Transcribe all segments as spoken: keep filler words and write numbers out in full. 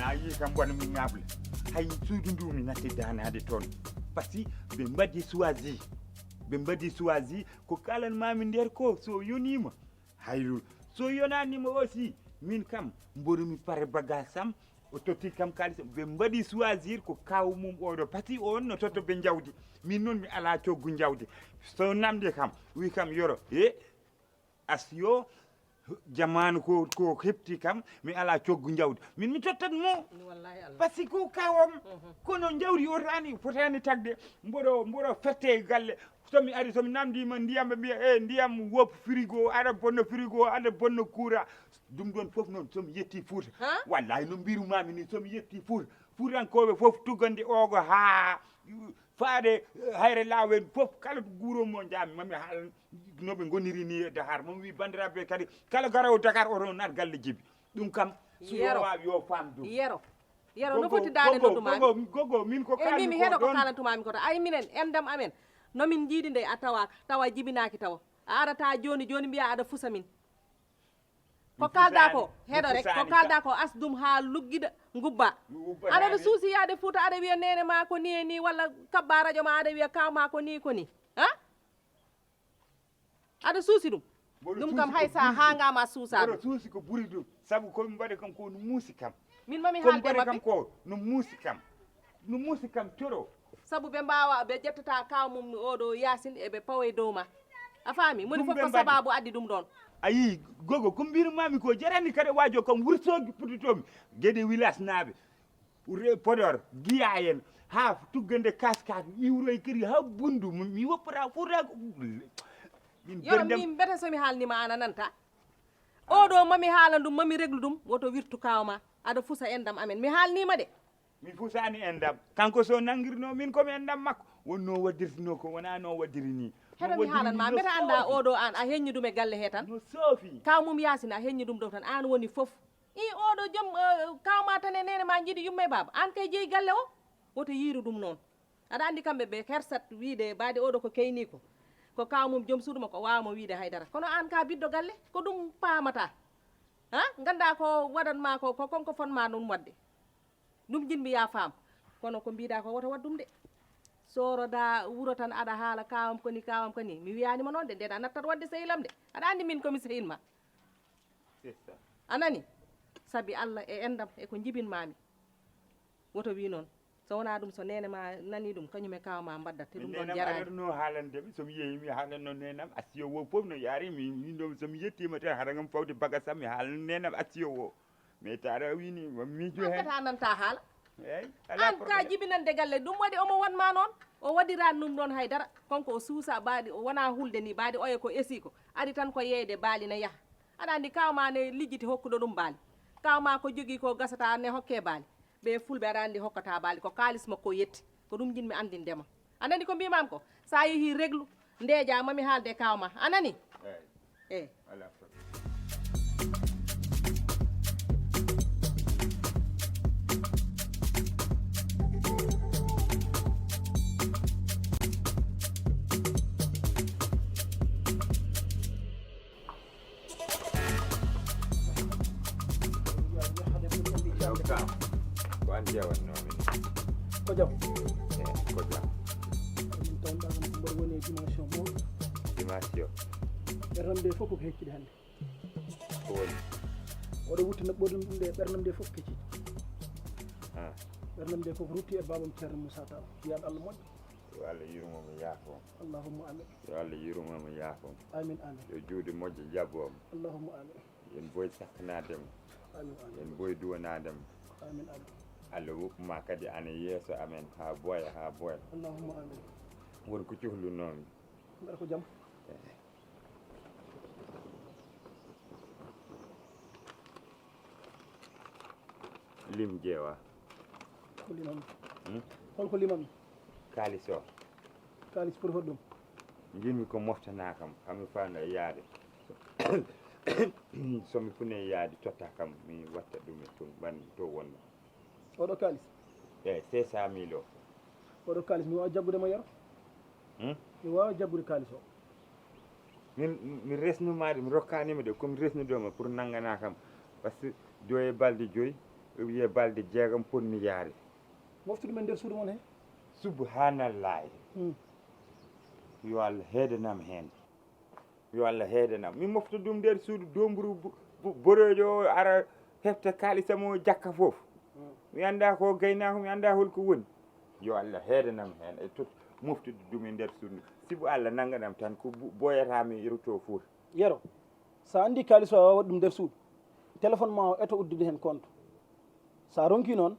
A yii kam, wano mi ŋaabla. Hay suudu ndu mi natti daanaade toon. Parce que ɓe mbaɗi choisi. Ɓe mbaɗi choisi ko kalan maami nder ko so yoniima. Hayru so yonaaniima aussi, min kam mboɗo mi pare bagage am, o totti kam kaalis am. Ɓe mbaɗi choisir ko kaaw mum oɗo. Parce que on no totto ɓe njawdi. Min noon mi alaa coggu njawdi. So namdi kam, wi kam yoro, he, as yo jamaanu ko, ko heɓti kam, mi alaa coggu njawdi. Min mi tottat mo. Wallahi Allah. Parce que ko kaaw am, kono njawdi o taani, fotaani tagde, mboɗo, mboɗo fette e galle. So mi ari, so mi namdiima ndiyam, ɓe mbiya, "E, ndiyam wop frigo, aɗa bonna frigo, aɗa bonna courant." Ɗum ɗoon fof noon, so mi yetti Fuuta. Ha? Wallahi, no mbirumaami ni, so mi yetti Fuuta, Fuutankooɓe fof tuggande ogo haa faade, eh, Hayre Laaw en fof, kala guro mo njaami, mami haala no ɓe ngoniri ni e Dakar. Mami wi banndiraaɓe kadi, kala garowo Dakar, oto naat galle Jibi. Ɗum kam, so yo Yero. Waaw, yo faam ɗum. Yero. Yero, no Gogo, foti daande gogo, noddu maami? Gogo, gogo, min ko E, min mi kaalmi ko heɗo ko ɗon. Kaalantumaami ko to. Ay, minen, enɗam amen. No min njiidi nde a tawaaka, tawa jibinaaki tawa. A arata jooni, jooni mbiya aɗa fusa min. Ko kaalda ko, heɗo rek, ko kaalda ko as ɗum haa luggida, ngubba. Aɗa ɗo suusi yaade Fuuta, aɗa wiya neene ma ko ni e ni, walla kabba rajo ma, aɗa wiya kaaw ma ko ni, ko ni. Ha? Aɗa suusi ɗum? Ɗum kam hay sa haangama suusa ɗum. Mboɗo suusi ko ɓuri ɗum. Sabu ko mi mbaɗi kam ko no muusi kam. Min mami Ko mi haalde mbaɗi maɓɓe. Kam ko no muusi kam. No muusi kam toro. Sabu ɓe mbaawa, ɓe ƴettata kaaw mum oɗo Yaasin, e ɓe pawa e dow ma. A faami? Moni Ɗum fof ɓe ko mbaɗi. Sababu addi ɗum ɗoon. A yii, gogo, ko mbirmaami ko jarani kadi waajo kam wurtooji puɗɗitoomi. Gede wilas naaɓe, re-, Podor, Giya en, haa tuggande Kaskas, iwroy kadi haa Bundu, mi, mi woppata Fuuta ko, min Yoro, berndam min mbete so mi haalnima aan a nanta. Oɗo mami haala ɗum, mami reglu ɗum, woto wirtu kaaw ma. Aɗa fusa enɗam amen. Mi haalnima de. Mi fusaani enɗam. Kanko so nanngirno min ko mi enɗam makko. Wonno waddirtino ko wona no waddiri ni. Heɗo mi haalan ma, mbete annda oɗo aan a heññi ɗum e galle he tan? No soofi. Kaaw mum Yaasin a heññi ɗum ɗo tan, aan woni fof. I oɗo joom, eh, kaaw ma tan e neene ma njiɗi yumma e baaba. Aan kay jeyi galle o, woto yiiru ɗum noon. Aɗa anndi kamɓe ɓe hersat wiide baade oɗo ko keyni ko. Ko kaaw mum joom suudu makko, o waawa mo wiide haydara. Kono aan ka biddo galle, ko ɗum paamata. Ha? Ngannda ko waɗan ma ko, ko konko fon ma ɗum waɗde. Ɗum jinmi ya faam. Kono ko mbiɗa ko woto waɗ ɗum de. Sooroda wuro tan aɗa haala kaawam ko ni, kaawam ko ni. Mi wiyaani mo noon de, nden a nattat waɗde sehil am de. Aɗa anndi min ko mi sehil ma. C'est ça. A nani? Sabi Allah e enɗam e ko njibin mami. Woto wi noon. So wonaa ɗum, so neene ma nani ɗum, kañum e kaawam ma mbaddat. Te ɗum ɗon jaraani. Aɗa no haalande mi, so mi yehi mi haalanno neenam, asiyo wo fof no yaari, mi, min ɗo so mi yettiima tan, hara ngam fawde bagasam, mi haalanno neenam, asiyo wo. Mais taara wini, mi miijo heen. Hakkata nanta haala. Eey, alaa problème. Aan ka jibinande galle, ɗum waɗi omo won ma noon, o waɗiraani ɗum ɗoon hay dara. Kanko o suusa baali, o wona hulde ni, baali oya ko esi ko. Ari tan ko yeeyde baali na yaha. Aɗa anndi kaaw ma ne lijjiti hokkuɗo ɗum baali. Kaaw ma ko jogii ko gasata ne hokke baali. Ɓe fulɓe aɗa anndi hokkata baali, ko kaalis makko yetti. Ko ɗum jinmi anndinde ma. A nani ko mbimam ko? Sa yehi reglu, ndeja mami haalde kaaw ma. A nani? Eey. Eey. Alaa problème. Yow Ka, ko an jewannoomi ni? Ko jam. Eh, ko jam. Min tawɗaa kam ko mboɗo woni e dimension mawɗo. Dimension? Ɓernam nde fof koko hecciɗi hannde. Ko woni? Oɗo wuttina ɓoɗɗum ɗum ɗe ɓernam nde fof kecciɗi. Ah. Ɓernam nde koko rutti e baabam Ceerno Moussa Tall. Yaad Allah moƴƴo. Yo Allah yurmo mo yaafo. Allahumma amin. Yo Allah yurmo mo yaafo. Amin, amin. Yo juuɗe moƴƴe jaɓo mo. Allahumma amin. Yen boy sakkanaade mo. Amin, amin. Yen boy duwanaade mo. Amin, amin. Allah woppu ma kadi ana yeeso amen haa boya, haa boya. Allahumma amin. Won ko cohlunoomi. Mbaɗa ko jam. Eh. Lim jeewa. Ko limami. Hmm? Holko limami? Kaalis o. Kaalis pour hoɗum? Njimi ko moftana kam, hami faanda e yaade. So mi fune yaade, totta kam, mi watta ɗum e tun, ɓan to wonno. Oɗo kaalis? Eyi, cinq cent mille o. Oɗo kaalis, mi waawa jaggude mo, Yero? Hmm? Mi waawa jaggude kaalis o. Min, mi resnuma de, mi rokkanima de, komi resnude ma pour nanngana kam. Parce que joyi e balɗe joyi, Ɓe wiye balɗe jeegom potmi yaade. Moftu ɗum e nder suudu mon he? Subhanallahi. Hmm. Yo Allah heedanam heen. Yo Allah heedanam. Mi mofta ɗum nder suudu, doomburu bo-, bo-, boɗeejo o ara hefta kaalisam o jakka fof. Hmm. Mi anndaa ko gaynaako, mi anndaa hol ko woni. Yo Allah heedanam heen e tot moftude ɗum e nder suudu. Sibu Allah nannganam tan ko bu-, boyata mi rutto Fuuta. Yero, so a anndi kaalis o a waɗa ɗum nder suudu, téléphone ma o eto uddude heen compte. So a ronki noon,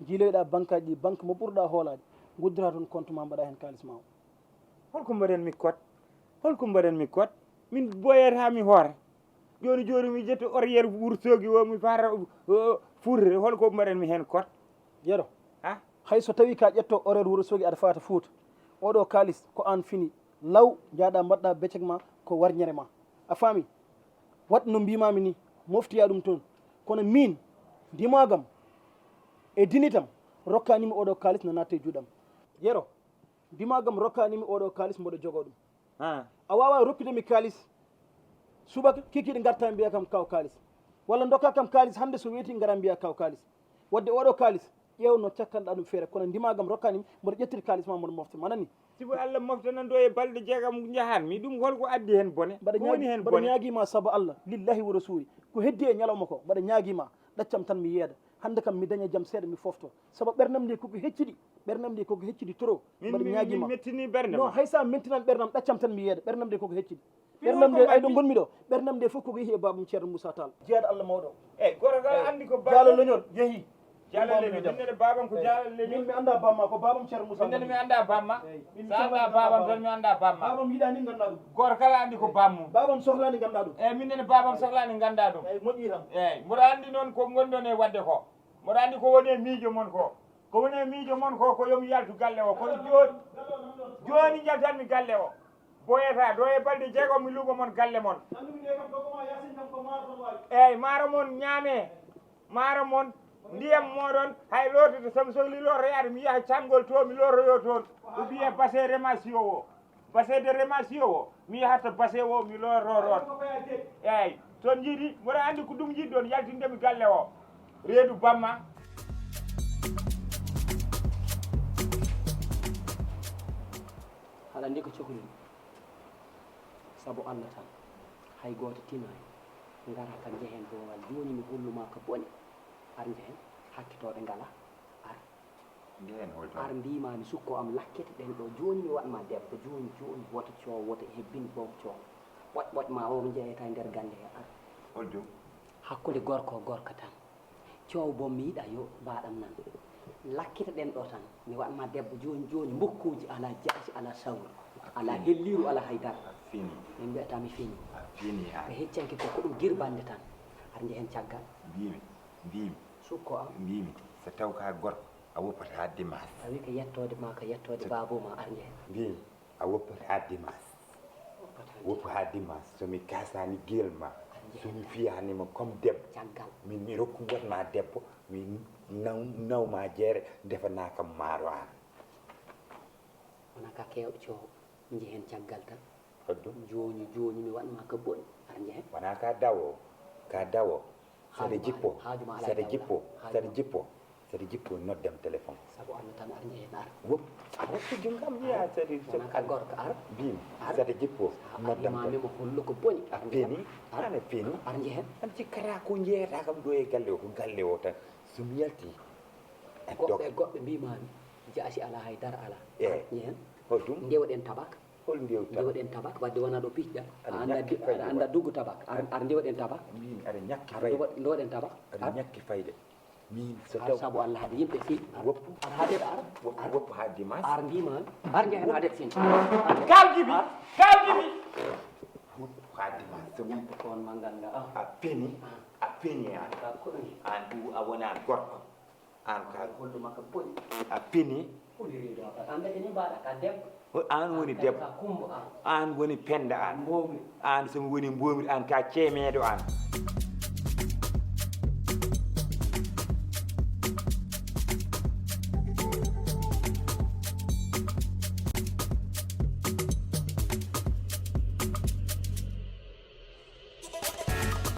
njiiloyɗa banque aji ɗi, banque mo ɓurɗa hoolaade, nguddita toon compte ma, mbaɗa heen kaalis ma o. Holko mbaɗanmi code? Holko mbaɗanmi code? Min boyata mi hoore. Jooni jooni mi ƴetta horaire Wuro Soogi o, mi fara, o, Fuuta. Holko mbaɗanmi heen code? Yero. Ha? Hay so tawi ka ƴetto horaire Wuro Soogi aɗa fata Fuuta, oɗo kaalis ko aan fini. Law, njaaɗa mbaɗɗa becek ma ko warñere ma. A faami? Waɗ no mbimami ni, moftoya ɗum toon. Kono min, ndimagam e dinitam rokkanimi oɗo kaalis na natta e juuɗam. Yero, ndimagam rokkanimi oɗo kaalis mboɗo jogo ɗum. Ha. A wawa rokkude mi kaalis subaka, kikiɗe garta mbiya kam kaw kaalis. Walla dokka kam kaalis hannde, so weeti ngara mbiya kaw kaalis. Wadde oɗo kaalis, ƴeew no cakkanɗa ɗum feere, kono ndimagam rokkanimi, mboɗo ƴettiri kaalis ma, mboɗo mofte ma, nani? Sibu Allah moftanan ɗo e balɗe jeegom njahanmi, ɗum holko addi heen bone? Mbaɗa Ko woni ñaagi-, heen mbaɗa bone? ñaagima sabu Allah, lillahi wa rasuli. Ko heddi e ñalawma ko, mbaɗa ñaagima, ɗaccam tan mi yeeda. Hannde kam mi daña jam seeɗa, mi fofto. Sabu ɓernam nde koko heccidi, ɓernam nde koko heccidi trop. Min, Mbaɗa min, ñaagima. min mettini ɓernde Non, ma. hay sa mentinan ɓernam, ɗaccam tan mi yeeda, ɓernam nde koko heccidi. Min Ɓernam nde, wonko ay ɗo mbaɗi? ngonmi ɗo, ɓernam nde fof koko yehi e babam Ceerno Moussa Tall. Jeyaɗo Allah mawɗo. Eyi, goto kala anndi ko Jaalo babam. Leñol, yehi. Jaalo Ɗum Leñol, wonmi min nene babam ko Eyi. Jaalo Leñol. Min mi annda bamma, ko babam Ceerno Moussa Min nene Tall. mi annda bamma. Eyi. Min Sa mi annda sohlani babam bamma. tan mi annda bamma. Babam yiɗani ngannda ɗum. Goto kala anndi ko Eyi. bammu. Babam sohlani ngannda ɗum. Eyi, min nene babam sohlani ngannda ɗum. Eyi, moƴƴi tan. Eyi, mboɗo anndi noon ko ngonɗon e waɗde ko. Mboɗo anndi ko woni e miijo mon ko. Ko woni e miijo mon ko, ko yo mi yaltu galle o. Kono jooni, jooni njaltanmi galle o. Boyata, ɗo e balɗe jeegom mi luuɓa mon galle mon. Eyi, maaro mon ñaame, maaro mon, ndiyam mooɗon, hay lootude, so mi sohli lootoyaade, mi yaha caɗngol to, mi lootoyo toon. Ko wiyee bassin de rétention o. Bassin de rétention o, mi yahat to bassin o, mi looto toon. Eyi, so on njiɗi, mboɗo anndi ko ɗum njiɗɗon, yaltinde mi galle o. Reedu bamma. Haɗa anndi ko cokli. Sabu Allah tan, hay gooto tinaani. Ngara ka njehen boowal, jooni mi hollu ma ka boni. Ar njehen, hakkitooɓe ngala. Ar. Njehen hol to? Ar mbiima mi sukko am lakkete ɗen ɗo, jooni mi waɗ ma debbo, jooni, jooni, woto coow, woto hebbin boom coow. Ɓoƴ ɓoƴ ma o mi njeyata e nder galle he, ar. Hol jom? Hakkunde gorko gorko tan. Coow boom mi yiɗa yo baaɗam nan. Lakkete ɗen ɗo tan, mi waɗ ma debbo jooni jooni, mbukkuuji alaa, jaasi alaa, sawru alaa, helliiru alaa, hay dara. A fini. Min mbiyata mi fini. A fini, a. Ɓe heccanki ko, ko ɗum girbande tan. Aɗa njehen caggal. Mbiimi, mbiimi. Sukko am. Mbiimi, so taw ka gorko, a woppat haa dimanche. Tawi ko yettoode ma, ko yettoode So- baabo ma, aɗa njehen. Mbiimi, a woppat haa dimanche. Woppat haa Woppu haa dimanche. So mi kasaani gel ma, Aɗa njehen. so mi fiyaani ma comme debbo, Caggal. min mi rokku ngon ma debbo, mi naw, naw ma jeere, ndefanaa kam maaro aan. Wona ka keewɗo coow, njehen caggal tan. Hoɗum? Jooni, jooni mi waɗ ma ka boni. Aɗa njehen. Wona ka dawo, ka dawo. Saɗa Haaju ma jippo, alaa, haaju ma alaa saɗa dawla. jippo, Haaju saɗa ma. jippo, saɗa jippo, noddam téléphone. Sabu Allah tan, aɗa njehen, ar. Wop, ar. Woppu junngam, mi yaa saɗa, Wona ka gorko, ar. Bim, Ar. saɗa jippo, Sa noddam arima téléphone. mi mo hollu ko boni. A Aɗa njehen. feni? Ar. An a feni? Aɗa njehen. An cikkata ko njeyata kam ɗo e galle o, ko galle o tan. So mi yalti, en Goɗɗe, dog. goɗɗe mbimaami, jaasi alaa, hay dara alaa. Eey. Aɗa njehen. Hoɗum? Ndewoɗen tabak. Hol ndewta? Ndewoɗen tabak, wadde wona ɗo piiƴɗa. Aɗa A annda ñakki di-, fayde aɗa annda waɗ. dugu tabak. Ar, ar ndewoɗen tabak. Min aɗa ñakki Ar fayde. ndewo-, ndewoɗen tabak. Aɗa Ar. ñakki fayde. Min so Ar taw sabu Allah haɗa yimɓe fii. Ar, Woppu. ar haade ar. Woppu, Ar. woppu haa dimanche. Ar mbima. Ar njehen haade fii. Kaldi mi. Ar. Kaldi mi. Woppu haa dimanche. So Ñande ko on ma ngannda. Ah. A feni. A feni an. Ka ko ɗum. An du a wona gorko. An ka Holɗo makka boni. A fini. Holi reedu makka. An dañi ni mbaɗa ka debbo. An woni An debbo. Ka kumbo an. An woni penda an. Mbowmi. An so mi woni mbowmi an ka ceemeeɗo an.